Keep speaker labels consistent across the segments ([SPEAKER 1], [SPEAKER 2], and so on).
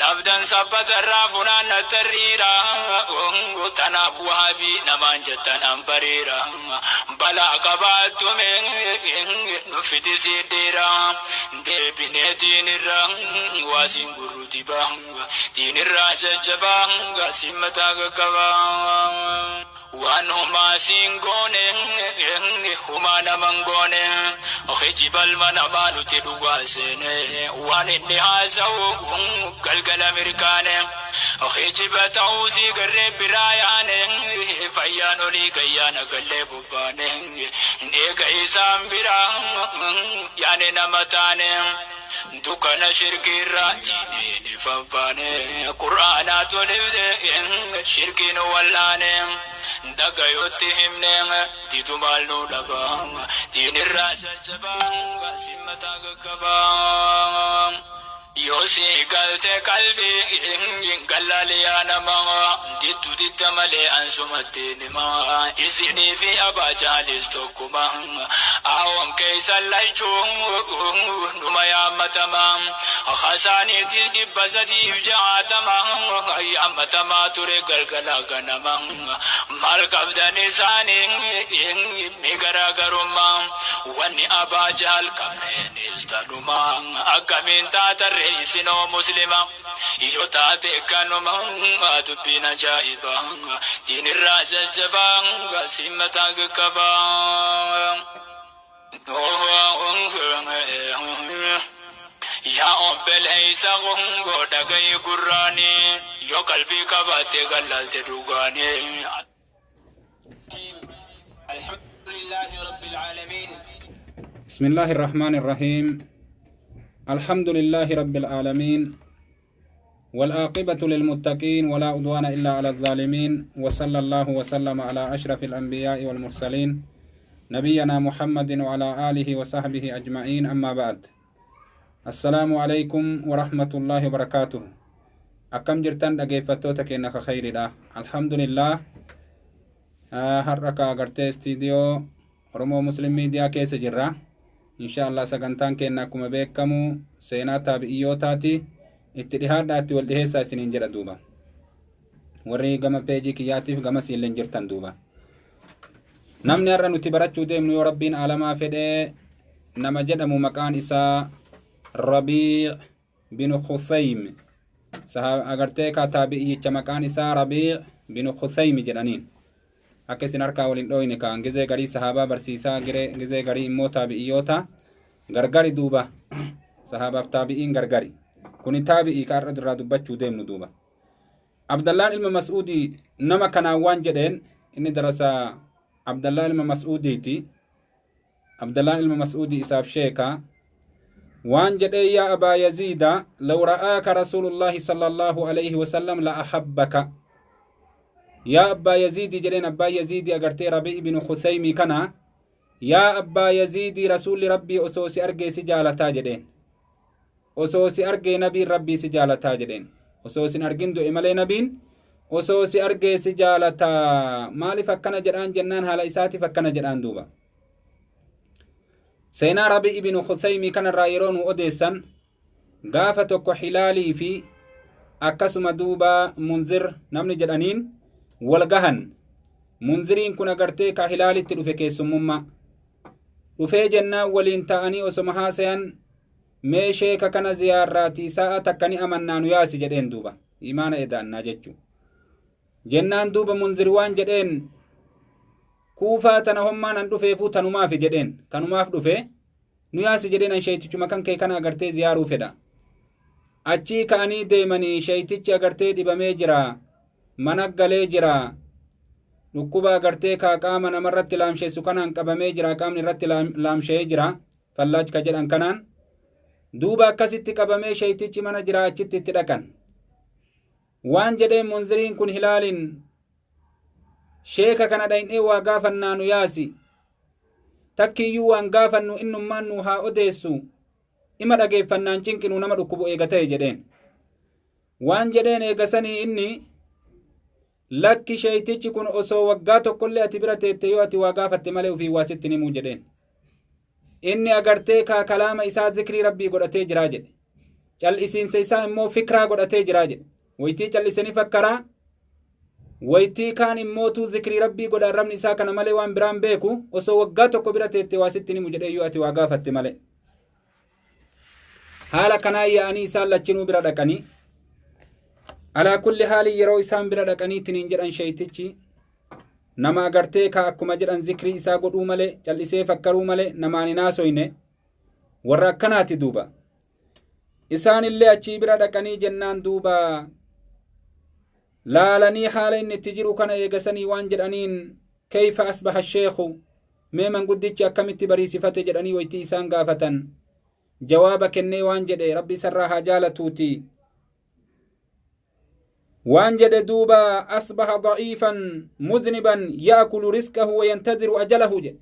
[SPEAKER 1] Dhabdan sabbatarraa funaannatarriira. Tanaaf wahaabii namaan jettan anbariira. Balaa qabaattume nuffiti siidheera. Deebinee diinirra waasiin gurru diba. Diinirraa jajjabaa simmataa gaggabaa. Waan humaa siin goone, humaa naman goone, hijibalma namaa nuti dhugaa seene. Waan inni haasa'u galgala mirkaane, hijiba ta'uu sii garree biraa yaane. Fayyaan olii gayyaana gallee bobbaane, eega isaan biraa yaane nama taane. Dukkana shirkiirraa diineen ifabbaane, qur'aanaa tolifte shirkiin wallaane. Dhagayotti himne diitu maal nu dhaba? Diinirraa jajjabaa simmataa gaggabaa. Yoo si galte qalbii gallaaliyaa namaa, dittu ditta malee ansumatti nima. Isinii fi abaa jaalis tokkuma. Aawwan keessa lachuu numa yaammatama. Hasaaniitis 360 yaammatamaa ture galgala ganama. Maal qabdan isaanii mi garaagarummaa? Wanni abaa jaal qabreenis tanuma. Akkamiin taatarree isinoo muslima? Yoo taate kanuma dubbiin ajaa'iba. Diinirraa jajjabaa simmataa gaggabaa. Yaa obboleessa gongoo, dhagayi gurraanii, yoo qalbii qabaatte gallaalte dhugaanii.
[SPEAKER 2] الحمد لله رب العالمين.
[SPEAKER 3] بسم الله الرحمن الرحيم. الحمد لله رب العالمين، والعاقبة للمتقين، ولا عدوان إلا على الظالمين، وصلى الله وسلم على أشرف الأنبياء والمرسلين، نبينا محمد وعلى آله وصحبه أجمعين. أما بعد، السلام عليكم ورحمة الله وبركاته. أكم جرتن dhaggeeffattoota keenya ka khayridha. Alhamdulillah, har'a ka agartee istiidiyoo Oromoo Muslim Miidiyaa keessa jirra. Insha Allah sagantaan keenya akkuma beekamu seenaa taabi'iyyootaati. Itti dhihaadhaa, itti wal dhiheessaa isiniin jedha duuba. Warri gama peejii kiyyaatiif gama siilleen jirtan duuba. Namni har'a nuti barachuu deemnu, yoo rabbiin aalamaa fedhee, nama jedhamu maqaan isaa Rabii' bin Khusaym. Agartee ka taabi'iyyicha maqaan isaa Rabii' bin Khusaym jedhaniin. Akka isin harkaa waliin dhooyne kaan gizee garii sahaabaa barsiisaa, gizee garii immoo taabi'iyyoota gargari duuba. Sahaabaaf taabi'iin gargari. Kuni taabi'ii ka har'a irraa dubbachuu deemnu duuba. Abdallaan ilma Mas'uudii nama kanaan waan jedheen, inni darasa Abdallaan ilma Mas'uudiiti. Abdallaan ilma Mas'uudii isaaf sheeka. Waan jedhee: "Yaa Abaa Yaziida, law ra'aaka Rasuulullaahi sallallahu alayhi wasallam la ahabbaka." Yaa Abbaa Yaziidii jedheen. Abbaa Yaziidii agartee Rabii ibnu Khusaymi kana, "Yaa Abbaa Yaziidii, rasuulli Rabbii osoo si argee si jaalataa" jedheen. "Osoo si argee nabiin Rabbii si jaalataa" jedheen. Osoo sin argin du'e malee nabiin osoo si argee si jaalataa. Maaliif akkana jedhaan jennaan, haala isaatiif akkana jedhaan duuba. Seenaa Rabii ibnu Khusaymi kanarraa yeroo nu odeessan, gaafa tokko Hilaalii fi akkasuma duuba Munzir namni jedhaniin wal gahan. Munziriin kun agartee ka Hilaalitti dhufe keessummummaa. Dhufee jennaan waliin ta'anii osoma haasayan, "Mee sheeka kana ziyaarraatii sa'a takka ni amannaa, nu yaasi" jedheen duuba. Imaana edaannaa jechuu. Jennaan duuba Munzir waan jedheen, "Kuufaa tana hommaan an dhufeefuu tanumaafi" jedheen. "Kanumaaf dhufe, nu yaasi" jedheen, "an sheeytichuma kan kee kana agartee ziyaaruu fedha." Achii ka'anii deemanii, sheeytichi agartee dhibamee jira. Mana galee jira. Dhukkuba agartee kaa qaama namarratti laamsheessu kanaan qabamee jira. Qaamni irratti laamshee jira. Fallaaj ka jedhan kanaan. Duuba akkasitti qabamee sheeytichi mana jira, achitti itti dhaqan. Waan jedheen Munziriin kun Hilaalin, "Sheeka kana dhaynee waa gaafannaa, nu yaasi. Takkiyyuu waan gaafannu innummaan nu haa odeessu. Ima dhageeffannaan cinqinuu nama dhukkubu eega ta'e" jedheen. Waan jedheen eegasanii inni, "Lakki, sheeytichi kun osoo waggaa tokkollee ati bira teette, yoo ati waa gaafatte malee ofii waa sitti himuu" jedheen. "Inni agartee kaa kalaama isaa zikrii Rabbii godhatee jiraa" jedhe. Cal'isiinsa isaa immoo fikraa godhatee jiraa jedhe. Waytii cal'isanii fakkaraa, waytii kaan immootu zikrii Rabbii godha. Arrabni isaa kana malee waan biraan beeku. Osoo waggaa tokko bira teette waa sitti himu jedhee, yoo ati waa gaafatte malee. Haala kanaa yaa'anii isaan lachinuu bira dhaqanii, alaa kulli haali yeroo isaan bira dhaqanii tiniin jedhan, sheeytichi nama agartee ka akkuma jedhan zikrii isaa godhuu malee, cal'isee fakkaruu malee namaan hin haasoyne, warra akkanaati duuba. Isaanillee achii bira dhaqanii jennaan, duuba laalanii haala inni itti jiru kana eegasanii waan jedhaniin, "Kayfa asbaha sheekhu?" Mee manguddichi akkamitti bariisifate jedhanii waytii isaan gaafatan, jawaaba kennee waan jedhe, Rabbi isarraa haa jaalatuuti, waan jedhe duuba: "Asbaha daciifan mudniban yaakulu risqahu wayantadiru ajalahu" jedhe.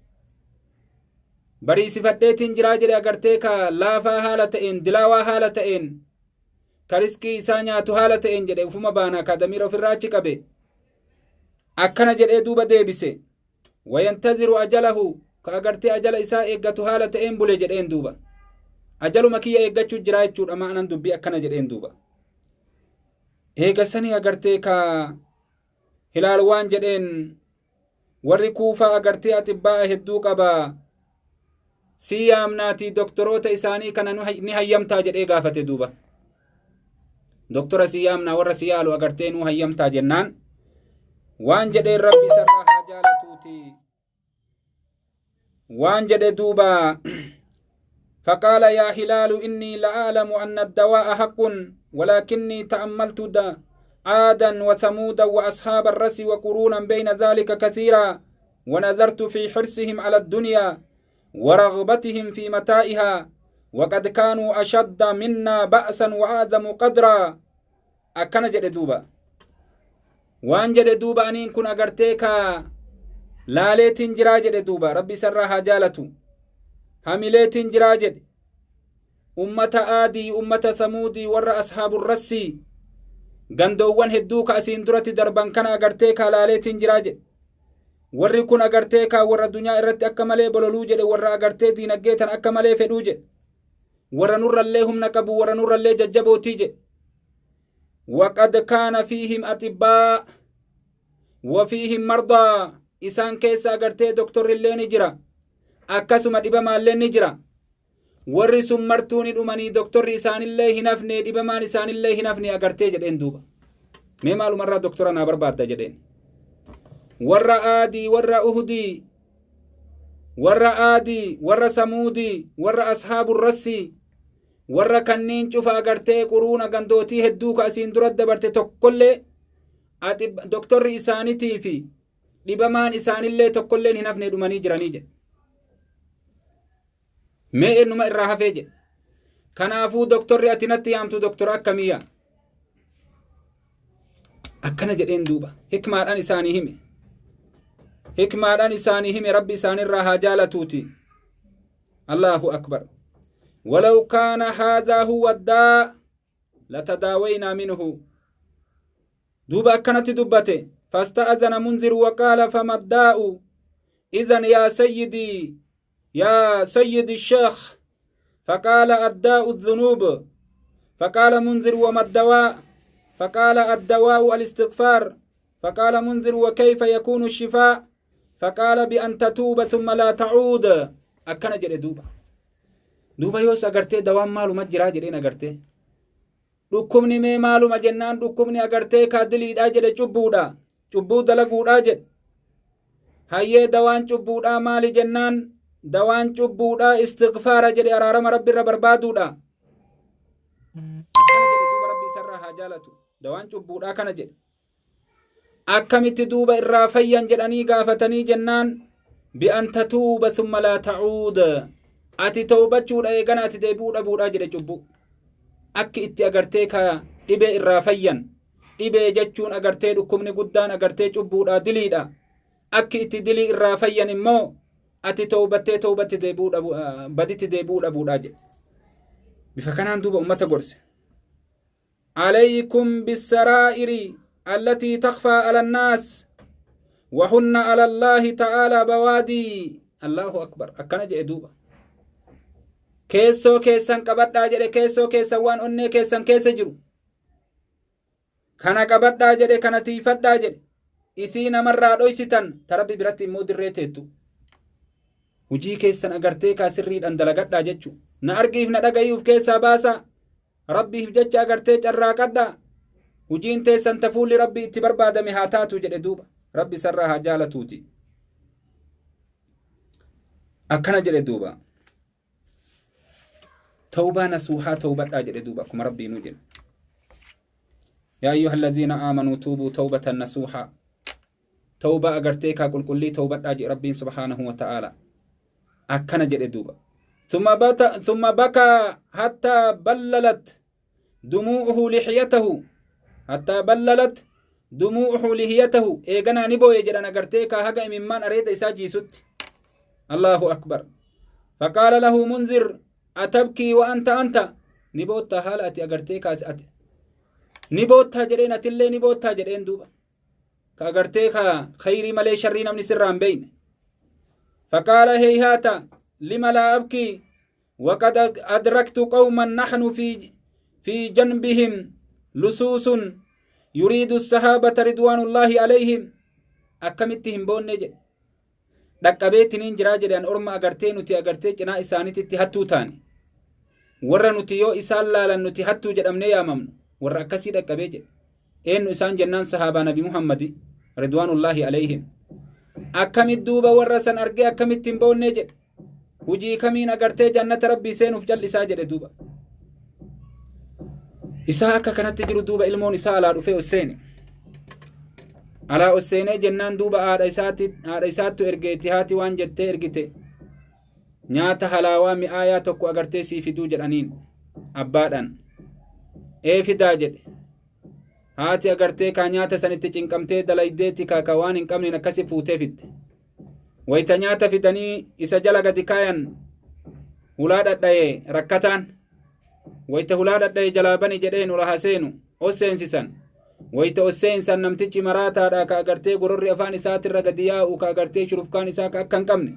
[SPEAKER 3] Bariisifadheetiin jiraa jedhe, agartee ka laafaa haala ta'een, dilaawaa haala ta'een, ka riskii isaa nyaatu haala ta'een jedhe. Ufuma baanaa ka damiira ofirraa achi qabe akkana jedhee duuba deebise. Wayantadiru ajalahu, ka agartee ajala isaa eeggatu haala ta'een bule jedheen duuba. Ajaluma kiyya eeggachuu jiraa jechuudha ma'anan dubbii akkana jedheen duuba. Eegasanii agartee ka Hilaal waan jedheen, warri Kuufaa agartee axibbaa'a hedduu qaba, sii yaamnaatii doktoroota isaanii kana ni hayyamtaa jedhee gaafate duuba. Doktora sii yaamnaa, warra si yaalu agartee nu hayyamtaa jennaan, waan jedheen, Rabbi isarraa haa jaalatuuti, waan jedhe duuba: فقال يا هلال إني لأعلم أن الدواء حق، ولكني تأملت عادا وثمودا وأصحاب الرس وقرونا بين ذلك كثيرا، ونظرت في حرصهم على الدنيا ورغبتهم في متاعها، وقد كانوا أشد منا بأسا وأعظم قدرا. Akkana jedhe duuba. Waan jedhe duuba: aniin kun agartee ka laaleetiin jiraa jedhe duuba, Rabbi isarraa haa jaalatu, hamileetiin jiraa jedhe. Ummata Aadii, ummata Samuudii, warra Ashaaburassii, gandoowwan hedduu ka asiin duratti darban kana agartee ka laaleetiin jiraa jedhe. Warri kun agartee ka warra addunyaa irratti akka malee bololuu jedhe, warra agartee diinagdee tan akka malee fedhuu jedhe, warra nurrallee humna qabu, warra nurrallee jajjabootii jedhe. وقد كان فيهم أطباء وفيهم مرضى. Isaan keessa agartee doktorrillee ni jira, akkasuma dhibamaallee ni jira. Warri sun martuu ni dhumanii, doktorri isaanillee hin hafne, dhibamaan isaanillee hin hafne agartee jedheen duuba. Mee maalumarraa doktora naa barbaadda jedheen. Warra Aadii, warra Uhudii, warra Aadii, warra Samuudii, warra Ashaaburrassii, warra kanneen cufa agartee quruuna gandootii hedduu ka asiin dura dabarte tokkollee doktorri isaanitii fi dhibamaan isaanillee tokkolleen hin hafne, dhumanii jiranii jedhe. Mee eenyuma irraa hafee jedhe. Kanaafuu doktorri ati natti yaamtu doktora akkamiyya? Akkana jedheen duuba. Hikmaadhaan isaanii hime, hikmaadhaan isaanii hime. Rabbi isaanirraa haa jaalatuuti. Allahu akbar. ولو كان هذا هو الداء لتداوينا منه. دوبا كانت دبته. فاستأذن منذر وقال: فما الداء إذن يا سيدي، يا سيدي الشيخ؟ فقال: الداء الذنوب. فقال منذر: وما الدواء؟ فقال: الدواء الاستغفار. فقال منذر: وكيف يكون الشفاء؟ فقال: بأن تتوب ثم لا تعود. Akkana jedhe duuba. Duuba yoos agartee dawaan maaluma jiraa jedheen. Agartee dhukkubni mee maaluma jennaan, dhukkubni agartee kaadiliidhaa jedhe, cubbuudha, cubbuu dalaguudhaa jedhe. Hayyee, dawaan cubbuudhaa maali jennaan, dawaan cubbuudhaa istighfaara jedhe, araarama Rabbi irra barbaaduudha. Akkana jedhe duuba, Rabbi isarraa haa jaalatu. Dawaan cubbuudhaa kana jedhe. Akkamitti duuba irraa fayyan jedhanii gaafatanii jennaan, بأن تتوب ثم لا تعود, ati tawbachuudha, eegana ati deebi'uu dhabuudha jedhe. Cubbuu akki itti agartee ka dhibee irraa fayyan, dhibee jechuun agartee dhukkubni guddaan agartee cubbuudha, diliidha. Akki itti dilii irraa fayyan immoo ati tawbattee tawbatti deebi'uu dhabu, baditti deebi'uu dhabuudha jedhe. Bifa kanaan duuba ummata gorse. عليكم بالسرائر التي تخفى على الناس وهن على الله تعالى بوادي. الله أكبر. Akkana jedhe duuba. Keessoo keessan qabadhaa jedhe, keessoo keessan waan onnee keessan keessa jiru kana qabadhaa jedhe, kana tiifadhaa jedhe. Isii namarraa dhoysitan ta Rabbi biratti immoo dirree teettu. Hujii keessan agartee kaa sirriidhaan dalagadhaa jechu. Na argiif na dhagayuuf keessaa baasaa. Rabbiif jecha agartee carraaqadhaa. Hujiin teessan ta fuulli Rabbi itti barbaadame haa taatu jedhe duuba. Rabbi sarraa haa jaalatuuti. Akkana jedhe duuba. Tawbaa nasuuhaa tawbadhaa jedhe duuba akkuma Rabbiinuu jedhe. Yaa ayyuha alladhiina aamanuu tuubuu tawbatan nasuuhaa. Tawbaa agartee kaa qulqullii tawbadhaa jedhe Rabbiin subhaanahu wa ta'aala. Akkana jedhe duuba. ثم بكى حتى بللت دموعه لحيته، حتى بللت دموعه لحيته. إيغانا نبو يجران أغرتيكا هغا ممان أريد إساجي ست. الله أكبر. فقال له منذر أتبكي وأنت أنت نبوتا حالة أغرتيكا نبوتا جرين أتلي نبوتا جرين دوبا كأغرتيكا خيري ملي شرين من سران بين. فقال هيهات لم لا أبكي وقد أدركت قوما نحن في جنبهم لصوص يريد الصحابة رضوان الله عليهم. أكمتهم بون نجي dhaqqabeetiniin jiraa jedhan orma agartee nuti agartee cinaa isaaniitti hattuu taane, warra nuti yoo isaan laalan nuti hattuu jedhamnee yaamamnu, warra akkasii dhaqqabee jedhe. Eenyu isaan jennaan sahaabaa Nabi Muhammadi ridwaanullaahi alayhim. Akkamit duuba warra san argee akkamitti hin boonnee jedhe. Hujii kamiin agartee jannata Rabbii seenuuf jal'isaa jedhe duuba. Isaa akka kanatti jiru duuba ilmoon isaa alaa dhufee osseene. Alaa osseenee jennaan duuba haadha isaattu ergeetti haati waan jettee ergite nyaata halaawaa mi'aayaa tokko agartee sii fiduu jedhaniin abbaadhaan. Ee fidaa jedhe. Haati agartee kaa nyaata sanitti cinqamtee dalaydeetti kaa waan hin qabneen akkasi fuutee fidde. Wayita nyaata fidanii isa jala gadi kaayan hulaa dhadha'ee rakkataan. Wayita hulaa dhadha'ee jalaa bani jedheen ula haseenu osseensisan. Wayita osseensan namtichi maraataadha ka agartee gororri afaan isaatirra gadi yaa'u ka agartee shurufkaan isaa ka akka hin qabne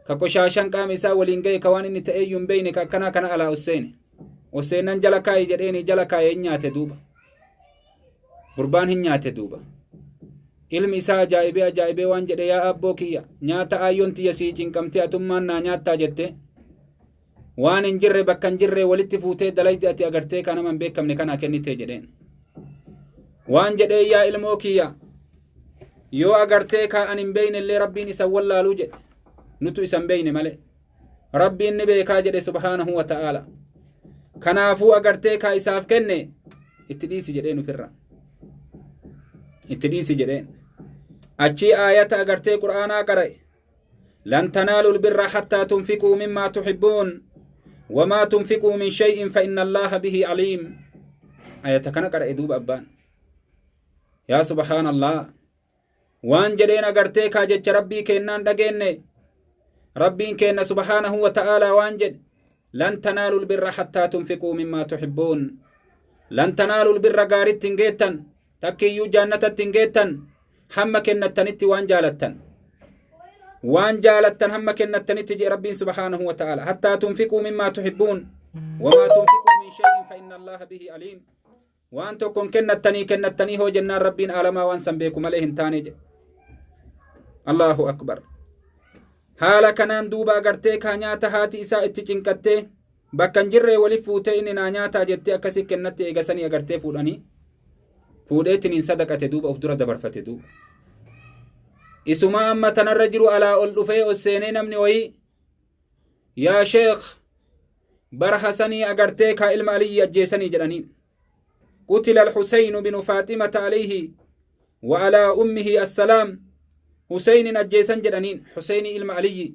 [SPEAKER 3] ka qoshaashan qaama isaa waliin ga'e ka waan inni ta'eeyyuu hin beeyne ka akkanaa kana alaa osseene. Osseennan jala kaa'i jedheeni jala kaa'ee hin nyaate duuba. Gurbaan hin nyaate duuba. Ilmi isaa ajaa'ibee ajaa'ibee waan jedhe yaa abboo kiyya nyaata aayyoon tiyya sii cinqamtee atummaan naa nyaattaa jette waan hin jirre bakka hin jirre walitti fuutee dalayde ati agartee ka nama hin beekamne kanaa kennitee jedheen. Waan jedhee yaa ilmoo kiyya yoo agartee kaa an hin beeyne illee Rabbiin isa wallaaluu jedhe nutu isa hin beeyne malee Rabbiin ni beekaa jedhe subhaanahu wa ta'aala. Kanaafuu agartee kaa isaaf kenne itti dhiisi jedheen ofirra. Itti dhiisi jedheen. Achii aayata agartee Qur'aanaa qara'e. Lan tanaalu albirra hattaa tunfiquu mimmaa tuhibbuun wamaa tunfiquu min shay'in fa inna Allaaha bihi aliim. Aayata kana qara'e duuba abbaan. Yaa subhaanallah. Waan jedheen agartee kaa jecha Rabbii kennaan dhageenne. Rabbiin kenna subhaanahu wa ta'aalaa waan jedhe. Lan tanaalu albirra hattaa tunfiquu mimmaa tuhibbuun. Lan tanaalu albirra gaaritti hin geettan. Takkiyyuu jannatatti hin geettan. Hamma kennattanitti waan jaalattan. Waan jaalattan hamma kennattanitti jedhe Rabbiin subhaanahu wa ta'aala. Hattaa tunfiquu mimmaa tuhibbuun. Wamaa tunfiquu min shay'in fa inna Allaaha bihi aliim. Waan tokkoon kennattanii kennattanii hoo jennaan Rabbiin aalamaa waan san beeku malee hin taane jedhe. Allahu akbar. Haala kanaan duuba agartee kaa nyaata haati isaa itti cinqattee bakka hin jirree waliif fuutee inni naa nyaataa jettee akkasii kennatte eegasanii agartee fuudhanii fuudheetiniin sadaqate duuba of dura dabarfate duuba. Isuma amma tanarra jiru alaa ol dhufee ol seenee namni wayii yaa sheekh bara Hasanii agartee kaa ilma Aliyyi ajjeesanii jedhaniin. قتل الحسين بن فاطمة عليه وعلى أمه السلام. حسين أجيسان جدانين حسين إلما علي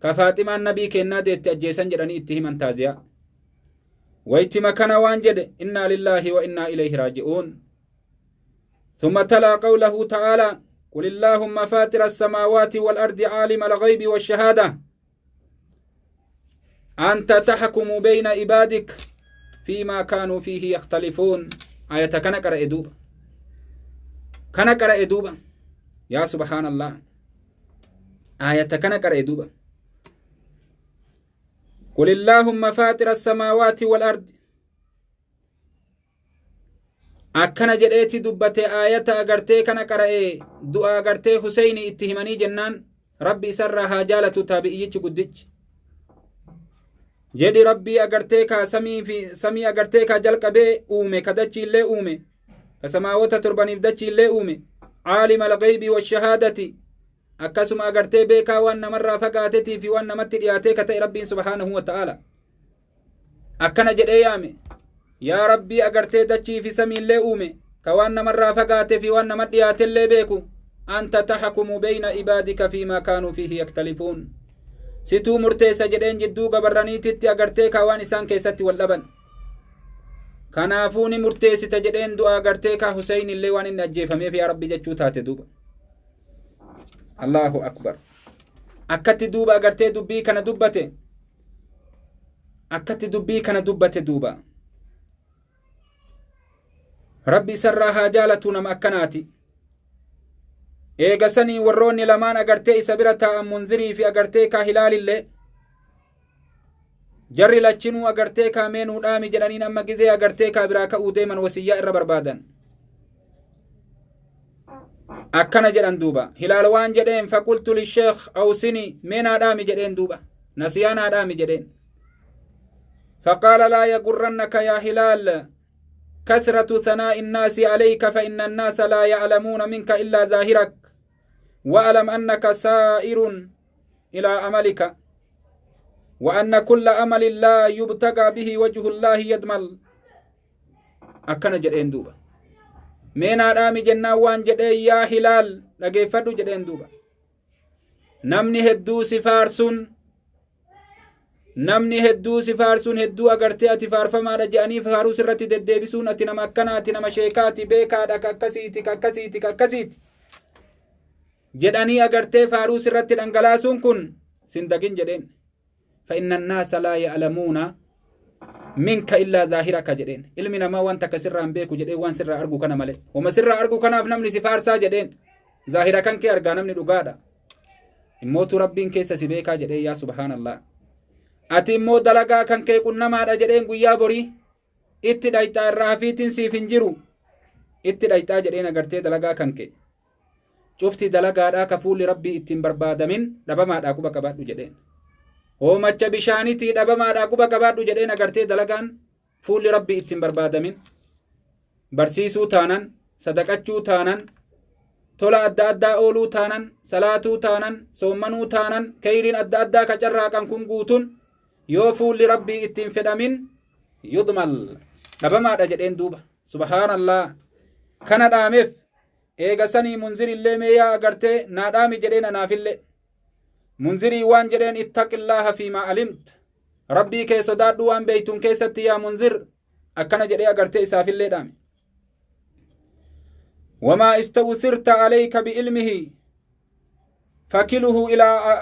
[SPEAKER 3] كفاطمة النبي كنا ديت أجيسان جدانين اتهم انتازيا ويتم كان وانجد إنا لله وإنا إليه راجعون. ثم تلا قوله تعالى قل اللهم فاطر السماوات والأرض عالم الغيب والشهادة أنت تحكم بين عبادك فيما كانوا فيه يختلفون. آية كان قرأ دوبا كان قرأ دوبا يا سبحان الله. آية كان قرأ دوبا قل اللهم فاطر السماوات والأرض akkana jedheeti dubbate. Aayata agartee kana qara'ee du'a agartee Huseyni itti himanii jennaan, Rabbi isarraa haa jaalatu, taabi'iyyichi guddichi jedhi: Rabbii agartee kaa samii fi samii agartee kaa jalqabee uume, ka dachii illee uume, ka samaawota torbaniif dachii illee uume, عالم الغيب والشهادة, akkasuma agartee beekaa waan namarraa fagaatetii fi waan namatti dhiyaatee ka ta'e Rabbiin سبحانه وتعالى akkana jedhee yaame: yaa Rabbii agartee dachii fi samiillee uume, ka waan namarraa fagaate fi waan nama dhiyaatellee beeku, أنت تحكم بين عبادك فيما كانوا فيه يختلفون, situu murteessa jedheen jidduu gabarraniititti agartee ka waan isaan keessatti wal dhaban. Kanaafuu ni murteessita jedheen du'a agartee ka Huseyn illee waan inni ajjeefameef yaa Rabbi jechuu taate duuba. الله أكبر. Akkatti duuba agartee dubbii kana dubbate, akkatti dubbii kana dubbate duuba. Rabbi isarraa haa jaalatu, nama akkanaati. Eegasanii warroonni lamaan agartee isa bira taa'an, Munzirii fi agartee kaa Hilaalillee, jarri lachinuu agartee kaa meenuu dhaami jedhaniin. Amma gizee agartee kaa biraa ka'uu deeman wasiyyaa irra barbaadan. Akkana jedhan duuba. Hilaal waan jedheen: فقلت للشيخ أوصني, meenaa dhaami jedheen duuba, nasiyaanaa dhaami jedheen. فقال: لا يغرنك يا هلال كثرة ثناء الناس عليك، فإن الناس لا يعلمون منك إلا ظاهرك، واعلم أنك سائر إلى عملك، وأن كل عمل لا يبتغى به وجه الله يضمحل. Akkana jedheen duuba. Meenaa dhaami jennaan waan jedhee: yaa Hilaal, dhageeffadhu jedheen duuba. Namni hedduu si faarsuun, namni hedduu si faarsuun, hedduu agartee ati faarfamaadha jedhanii faaruu sirratti deddeebisuun, ati nama akkanaati, nama sheekaati, beekaadha, ka akkasiiti, ka akkasiiti, ka akkasiiti jedhanii agartee faaruu sirratti dhangalaasuun kun sin dagin jedheen. فإن الناس لا يعلمون منك إلا ظاهرك jedheen. Ilmi namaa waan takka sirraa hin beeku jedheen, waan sirraa argu kana malee. Wama sirraa argu kanaaf namni si faarsaa jedheen. Zaahira kan kee argaa namni, dhugaadha. Immootu Rabbiin keessa si beekaa jedheen. Yaa سبحان الله, ati immoo dalagaa kan kee qunnamaadha jedheen. Guyyaa borii itti dhayxaa, irraa hafiitiin siif hin jiru, itti dhayxaa jedheen. Agartee dalagaa kan kee cufti dalagaadhaa ka fuulli Rabbii ittiin barbaadamin dhabamaadhaa, quba qabaadhu jedheen. Hoomacha bishaanitii dhabamaadhaa, quba qabaadhu jedheen. Agartee dalagaan fuulli Rabbii ittiin barbaadamin, barsiisuu taanan, sadaqachuu taanan, tola adda addaa ooluu taanan, salaatuu taanan, soommanuu taanan, kayriin adda addaa ka carraaqan kun guutun yoo fuulli Rabbii ittiin fedhamin يضمحل, dhabamaadha jedheen duuba. سبحان الله. Kana dhaameef. Eega sanii Munzirillee meeyaa agartee naa dhaami jedheen. Anaafillee Munzirii waan jedheen: اتق الله فيما علمت, Rabbii kee sodaadhu waan beeytuun keessatti yaa Munzir. Akkana jedhee agartee isaafillee dhaame. وما استؤثرت عليك بعلمه فكله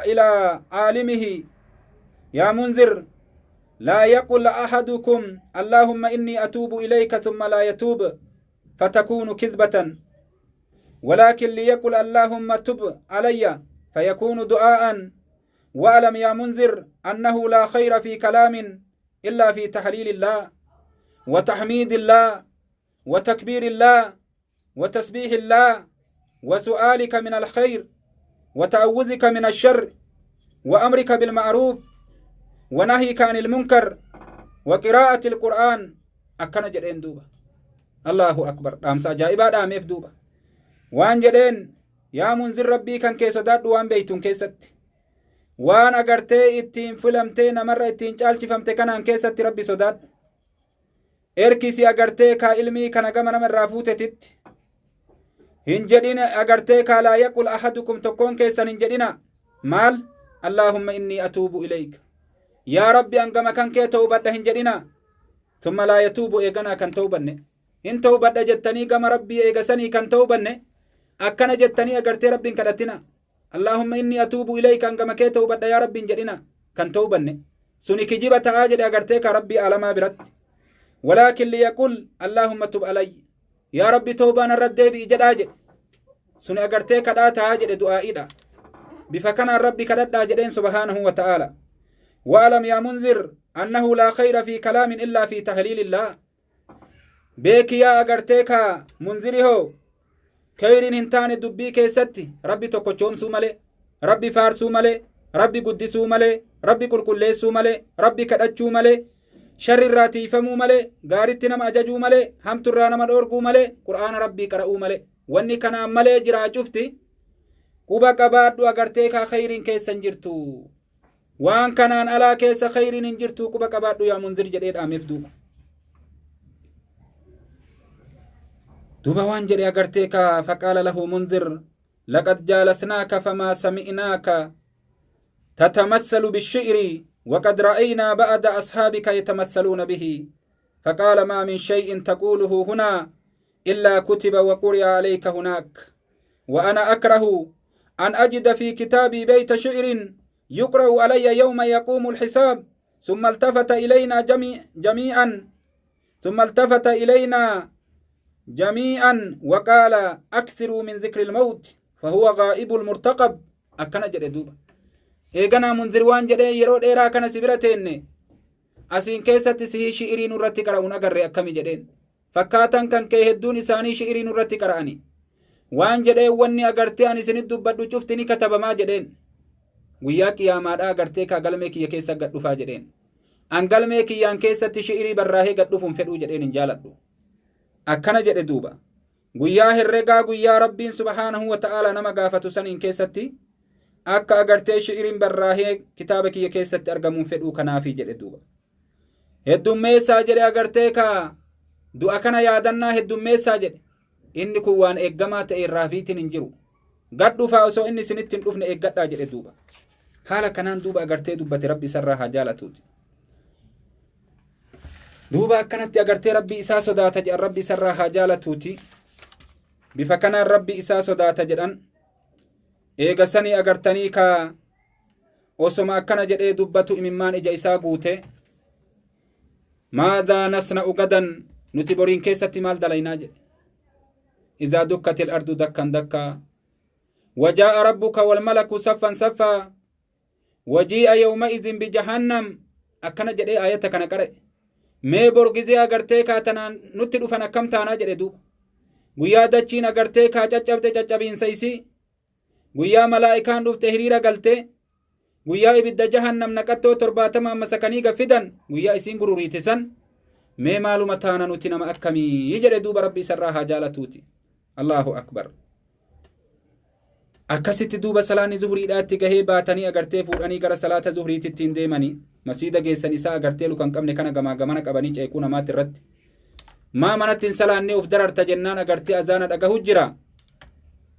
[SPEAKER 3] إلى عالمه. يا منذر، لا يقل أحدكم اللهم إني أتوب إليك ثم لا يتوب فتكون كذبة، ولكن ليقل اللهم تب علي فيكون دعاء. واعلم يا منذر أنه لا خير في كلام إلا في تهليل الله وتحميد الله وتكبير الله وتسبيح الله وسؤالك من الخير وتعوذك من الشر وأمرك بالمعروف ونهيك عن المنكر وقراءة القرآن. Akkana jedheen duuba. الله أكبر. Dhaamsa ajaa'ibaa dhaameef duuba. Waan jedheen: yaa Munzir, Rabbii kan kee sodaadhu waan beeytuun keessatti. Waan agartee ittiin filamtee namarra ittiin caalchifamte kanaan keessatti Rabbi sodaadhu. Erkisi agartee kaa ilmii kana gama nama irraa fuutetitti. Hin jedhin agartee kaa لا يقل أحدكم, tokkoon keessan hin jedhina maal اللهم إني أتوب إليك, yaa Rabbi an gama kan kee ta'ubadha hin jedhina, ثم لا يتوب, eeganaa kan ta'ubanne. Hin ta'ubadha jettanii gama Rabbii eegasanii kan ta'ubanne akkana jettanii agartee Rabbiin kadhatina. اللهم إني أتوب إليك, an gama kee ta'ubadha yaa Rabbiin jedhina kan ta'ubanne. Suni kijiba ta'aa jedhe agartee ka Rabbii alamaa biratti. ولكن ليقل اللهم تب علي, yaa Rabbi tawbaan irra deebi'i jedhaa jedhe. Suni agartee kadhaa ta'aa jedhe, du'aa'iidha. Bifa kanaan Rabbi kadhadhaa jedheen سبحانه وتعالى. Wa'alam yaa Munzir annahu laa khayra fi kalaamin illaa fi tahliilillah. Beeki yaa agartee kaa Munziri hoo, khayriin hin taane dubbii keessatti Rabbi tokkochoomsuu malee, Rabbi faarsuu malee, Rabbi guddisuu malee, Rabbi qulqulleessuu malee, Rabbi kadhachuu malee, sharri irraa tiifamuu malee, gaaritti nama ajajuu malee, hamtu irraa nama dhoorguu malee, Qur'aana Rabbii qara'uu malee. Wanni kanaan malee jiraa cufti quba qabaadhu agartee kaa khayriin keessa hin jirtu. Waan kanaan alaa keessa khayriin hin jirtu, quba qabaadhu yaa Munzir jedhee dhaameef duuba. Duuba waan jedhe agartee kaa faqaala lahu Munzir laqad jaalasnaaka famaa sami'naaka تتمثل بالشعر وقد رأينا بعد أصحابك يتمثلون به. فقال ما من شيء تقوله هنا إلا كتب وقرئ عليك هناك، وأنا أكره أن أجد في كتابي بيت شعر يقرأ علي يوم يقوم الحساب. ثم التفت إلينا جميعا ثم التفت إلينا جميعا وقال أكثروا من ذكر الموت فهو غائب المرتقب. أكن جدوبا eeganaa Munzir waan jedhee yeroo dheeraa kana si bira teenne asiin keessatti sihii shi'irii nurratti qara'uun agarre akkami jedheen. Fakkaatan kan kee hedduun isaanii shi'irii nurratti qara'ani. Waan jedhee wanni agartee ani isinit dubbadhu cufti ni katabamaa jedheen. Guyyaa qiyaamaadhaa agartee kaa galmee kiyya keessa gad dhufaa jedheen. An galmee kiyyaan keessatti shi'irii barraahee gad dhufuun fedhuu jedheen, hin jaaladhu. Akkana jedhe duuba. Guyyaa herregaa, guyyaa Rabbiin subhaanahu wa ta'aala nama gaafatu saniin keessatti akka agartee shi'iriin barraahee kitaaba kiyya keessatti argamuun fedhuu kanaafii jedhe duuba. Heddummeessaa jedhe agartee kaa du'a kana yaadannaa heddummeessaa jedhe. Inni kun waan eeggamaa ta'e irraa fiitiin hin jiru. Gad dhufaa, osoo inni isinitti hin dhufne eeggadhaa jedhe duuba. Haala kanaan duuba agartee dubbate, Rabbi isarraa haa jaalatuuti. Duuba akkanatti agartee Rabbi isaa sodaata jedhan, Rabbi isarraa haa jaalatuuti. Bifa kanaan Rabbi isaa sodaata jedhan. Eega sanii agartanii kaa osoma akkana jedhee dubbatu imimmaan ija isaa guute. Maadhaa nasna'u gadan, nuti boriin keessatti maal dalaynaa jedhe. Idaa dukkatil ardu dakkan dakkaa. وجاء ربك والملك صفا صفا وجيء يومئذ بجهنم. akkana jedhee ayata kana qara'e. Mee bor gizee agartee kaa tanaan nutti dhufan akkam taanaa jedhe duuba. Guyyaa dachiin agartee kaa caccabde caccabiinsa isii, guyyaa malaa'ikaan dhufte hiriira galte, guyyaa ibidda jahannam naqattoo 70 masakanii gaffidan, guyyaa isiin gururiite san mee maaluma taana, nuti nama akkamii jedhe duuba. Rabbi isarraa haa jaalatuuti. Allahu akbar. Akkasitti duuba salaanni zuhuriidhaatti gahee baatanii agartee fuudhanii gara salaata zuhuriititti hin deemanii masiida geessan. Isaa agartee lukan qabne kana gamaa gamana qabanii ceekuu namaatti irratti maa manatti hin salaannee uf dararta jennaan agartee azaana dhagahu jira.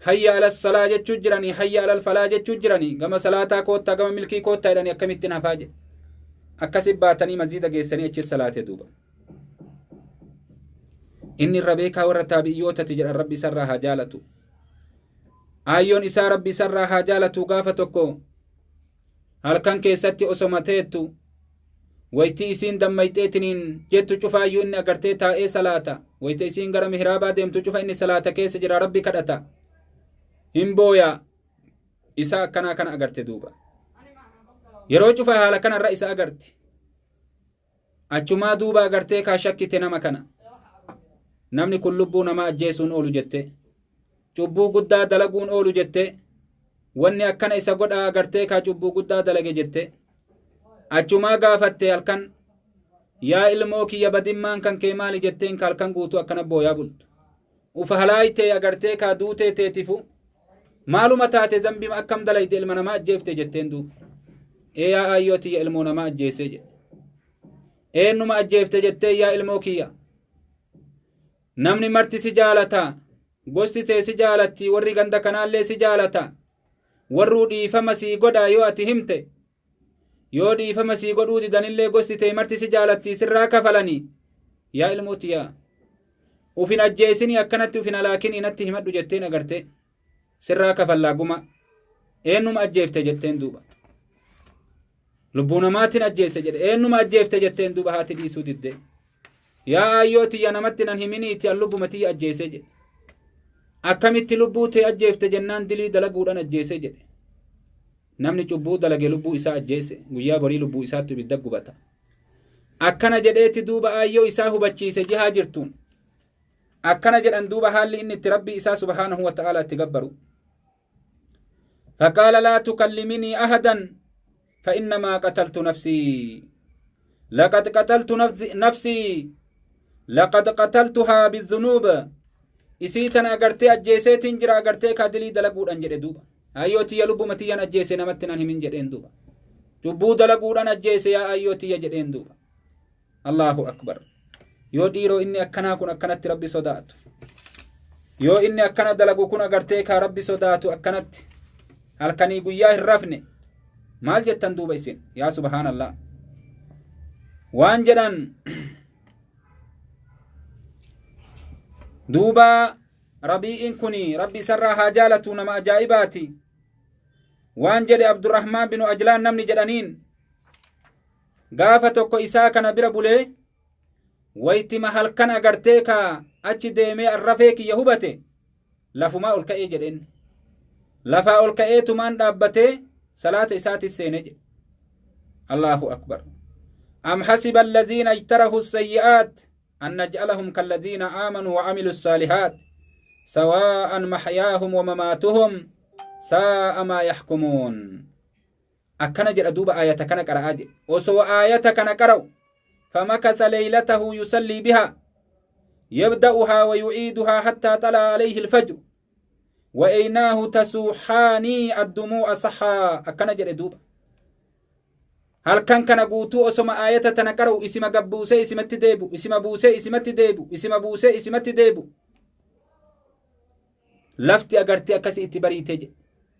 [SPEAKER 3] Hayya alal salaa jechuu jiranii, hayya alal falaa jechuu jiranii, gama salaataa koottaa, gama milkii koottaa jedhanii, akkamittiin hafaa jedhe. Akkasi baatanii masiida geessanii achi salaate duuba. Inni irra beekaa warra taabiyyootati jedhan, Rabbi isarraa haa jaalatu. Aayyoon isaa, Rabbi isarraa haa jaalatu, gaafa tokko halkan keessatti osoma teettu wayti isiin dammayxeetiniin jettu cufaayyuu inni agartee taa'ee salaata. Wayti isiin gara mihraabaa deemtu cufa inni salaata keessa jira, Rabbi kadhata, hin booya. Isa akkanaa kana agarte duuba. Yeroo cufa haala kanarra isa agarti. Achumaa duuba agartee kaa shakkite nama kana. Namni kun lubbuu namaa ajjeesuun oolu jette, cubbuu guddaa dalaguun oolu jette, wanni akkana isa godhaa agartee kaa cubbuu guddaa dalage jette. Achumaa gaafatte halkan, yaa ilmoo kiyya, badimmaan kan kee maali jetteen, ka halkan guutuu akkana booyaa bultu ufa halaaytee agartee kaa duutee teetifu maaluma taate, zambima akkam dalayte, ilma namaa ajjeefte jetteen duuba. Ee yaa aayyoo tiyya, ilmoo namaa ajjeesee jedhe. Eenyuma ajjeefte jettee. Yaa ilmoo kiyya, namni marti si jaalata, gosti tee si jaalatti, warri ganda kanaallee si jaalata, warruu dhiifama sii godhaa yoo ati himte. Yoo dhiifama sii godhuu didanillee gosti tee marti si jaalatti, sirraa kafalanii. Yaa ilmoo tiyya, ufin ajjeesinii, akkanatti ufin alaakinii, natti himadhu jetteen. Agarte sirraa kafallaa guma, eenyuma ajjeefte jetteen duuba. Lubbuu namaatiin ajjeese jedhe. Eenyuma ajjeefte jetteen duuba. Haati dhiisuu didde. Yaa aayyoo tiyya, namatti nan himiniiti, an lubbuma tiyya ajjeese jedhe. Akkamitti lubbuu tee ajjeefte jennaan, dilii dalaguudhaan ajjeese jedhe. Namni cubbuu dalage lubbuu isaa ajjeese guyyaa borii lubbuu isaatti ibidda gubata. Akkana jedheeti duuba aayyoo isaa hubachiise jihaa jirtuun. Akkana jedhan duuba haalli inni itti rabbii isaa subhaanahu wa ta'ala itti gabbaru. فقال لا تكلمني أحدا فإنما قتلت نفسي لقد قتلت نفسي لقد قتلتها بالذنوب إسيتن أغرتي أجيسيتن جرا أغرتي كادلي دلقودان جدي دوبا أيوتي يا لبو متيان أجيسي نمتنان همين جدين دوبا cubbuu dalaguudhaan ajjeese yaa ayyoo tiyya jedheen duuba. Allahu akbar. Yoo dhiiroo inni akkanaa kun akkanatti rabbi sodaatu. Yoo inni akkana dalagu kun agartee kaa rabbi sodaatu akkanatti halkanii guyyaa hin rafne maal jettan duuba isin yaa subhaanallah. Waan jedhan duuba rabii'in kuni rabbi isarraa haa jaalatu nama ajaa'ibaati. Waan jedhe Abdurrahmaan binu Ajlaan namni jedhaniin gaafa tokko isaa kana bira bulee waytima halkan agartee kaa achi deemee arrafee kiyya hubate lafumaa ol ka'ee jedheen. Lafaa ol ka'ee tumaan dhaabbatee salaata isaatis seene jedhe. Allahu akbar. Am hasiba alladhiina ijtarahu sayyi'aat an naj'alahum kalladhiina aamanuu wa amilu saalihaat sawaa'an maxyaahum wa mamaatuhum saa'a maa yaxkumuun. Akkana jedha duuba aayata kana qara'aa jedhe. Osoo aayata kana qara'u famakasa leylatahu yusallii bihaa yabda'uhaa wa yuciiduhaa hattaa xala'a alayhi alfajru wa aynaahu tasuuxaanii addumuu'a saxaa. Akkana jedhe duuba. Halkan kana guutuu osoma aayata tana qara'u isima gabbuusee isimatti deebu isima buusee isimatti deebu isima buusee isimatti deebu. Lafti agartee akkasi itti bariitee jedhe.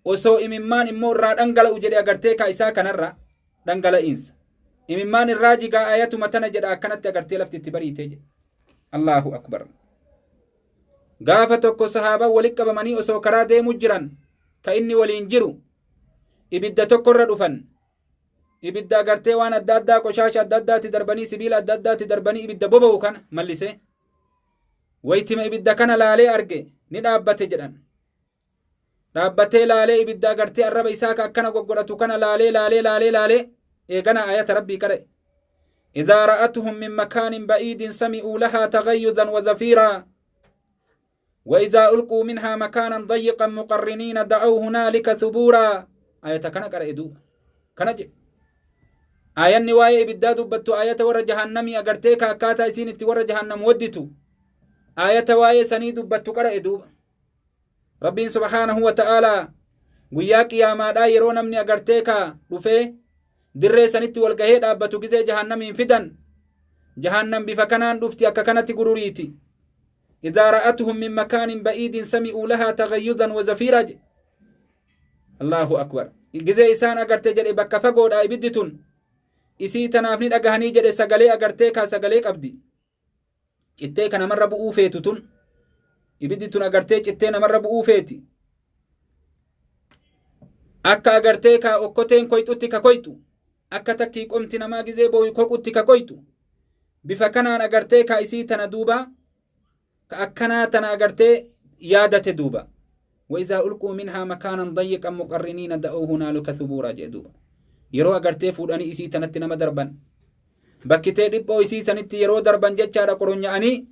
[SPEAKER 3] Osoo imimmaan immoo irraa dhangala'u jedhe agartee kaa isaa kanarra dhangala'iinsa. Imimmaan irraa jigaa ayatuma tana jedha akkanatti agartee lafti itti bariitee jedhe. Allahu akbar. Gaafa tokko sahaabaan walitti qabamanii osoo karaa deemu jiran ka inni waliin jiru ibidda tokkorra dhufan. Ibidda agartee waan adda addaa qoshaasha adda addaatti darbanii sibiila adda addaatti darbanii ibidda boba'u kana mallisee. Waytima ibidda kana laalee arge ni dhaabbate jedhan. Dhaabbatee laalee ibidda agartee arraba isaa ka akkana goggodhatu kana laalee laalee laalee laalee eegana ayata rabbii qara'e. إذا رأتهم من مكان بعيد سمعوا لها تغيظا وزفيرا وإذا ألقوا منها مكانا ضيقا مقرنين دعوا هنالك ثبورا. آية كان قرأ دوبا كان جي آية نواية إبدا دبتو آية ور جهنمي أغرتي كاكاتا إسين ور جهنم ودتو آية واية سني دبتو قرأ دوبا. ربي سبحانه وتعالى guyyaa qiyaamaadhaa yeroo namni agartee kaa dhufee dirree sanitti wal gahee dhaabbatu gizee jahannamiin fidan jahannam bifa kanaan dhufti akka kanatti gururiiti. إذا رأتهم من مكان بعيد سمعوا لها تغيظا وزفيرا. الله أكبر. gizee isaan agartee jedhe bakka fagoodhaa ibiddi tun isii tanaaf ni dhagahanii jedhe sagalee agartee kaa sagalee qabdi. Cittee ka namarra bu'uu feetu tun ibiddi tun agartee cittee namarra bu'uu feeti. Akka agartee kaa okkoteen koyxutti ka koyxu akka takkii qomti namaa gizee booyu koqutti ka koyxu bifa kanaan agartee kaa isii tana duuba ka akkanaa tana agartee yaadate duuba. وإذا ألقوا منها مكانا ضيقا مقرنين دعوا هنالك ثبورا jee duuba. Yeroo agartee fuudhanii isii tanatti nama darban bakkitee dhiphoo isii sanitti yeroo darban jechaadha qoronya'anii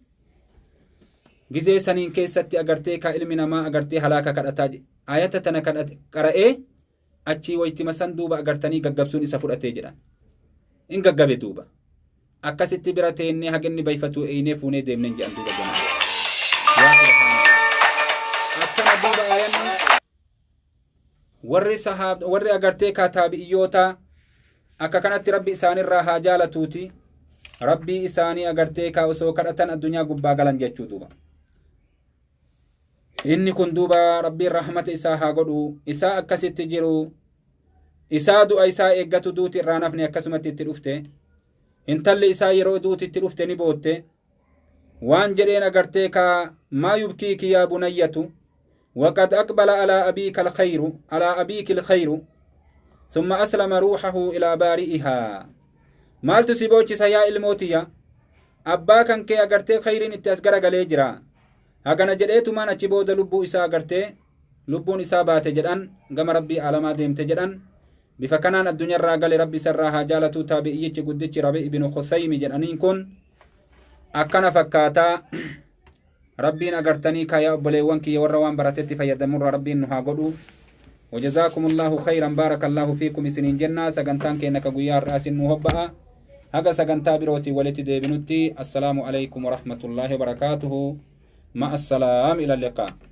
[SPEAKER 3] gizee saniin keessatti agartee kaa ilmi namaa agartee halaaka kadhataa jedhe. Ayata tana qara'ee achii waytima san duuba agartanii gaggabsuun isa fudhatee jedhan. In gaggabe duuba. Akkasitti bira teennee haginni bayfatuu eeynee fuunee deemneen jedhan duuba ganama. Yaa subhaanallah. Akkana duuba ayanni warri sahaab warri agartee kaa taabi'iyyoota akka kanatti rabbi isaanirraa haa jaalatuuti rabbii isaanii agartee kaa osoo kadhatan addunyaa gubbaa galan jechuu duuba. Inni kun duuba rabbiin rahmata isaa haa godhu isaa akkasitti jiru isaa du'a isaa eeggatu duuti irraa nafni akkasumatti itti dhufte intalli isaa yeroo duuti itti dhufte ni bootte waan jedheen agartee kaa maa yubkiiki yaa bunayyatu وقد أقبل على أبيك الخير على أبيك الخير ثم أسلم روحه إلى بارئها. مالtu si boochisa yaa ilmootiya abbaa kan kee agartee khayriin itti as garagalee jira hagana jedheetumaan achi booda lubbuu isaa agartee lubbuun isaa baate jedhan gama rabbii aalamaa deemte jedhan. Bifa kanaan addunyaarraa gale, rabbi isarraa haa jaalatu. Taabi'iyyichi guddichi Rabi ibnu Khusaymi jedhaniin kun akkana fakkaataa. Rabbiin agartanii kaayaa obboleewwan kiyya warra waan baratetti fayyadamurra rabbiin nu haa godhu. وجزاكم الله خيرا، بارك الله فيكم. سنين جنة سغنتان كينك غيار راس نوهبا هغا سغنتا بروتي ولتي ديبنوتي. السلام عليكم ورحمة الله وبركاته، مع السلام، إلى اللقاء.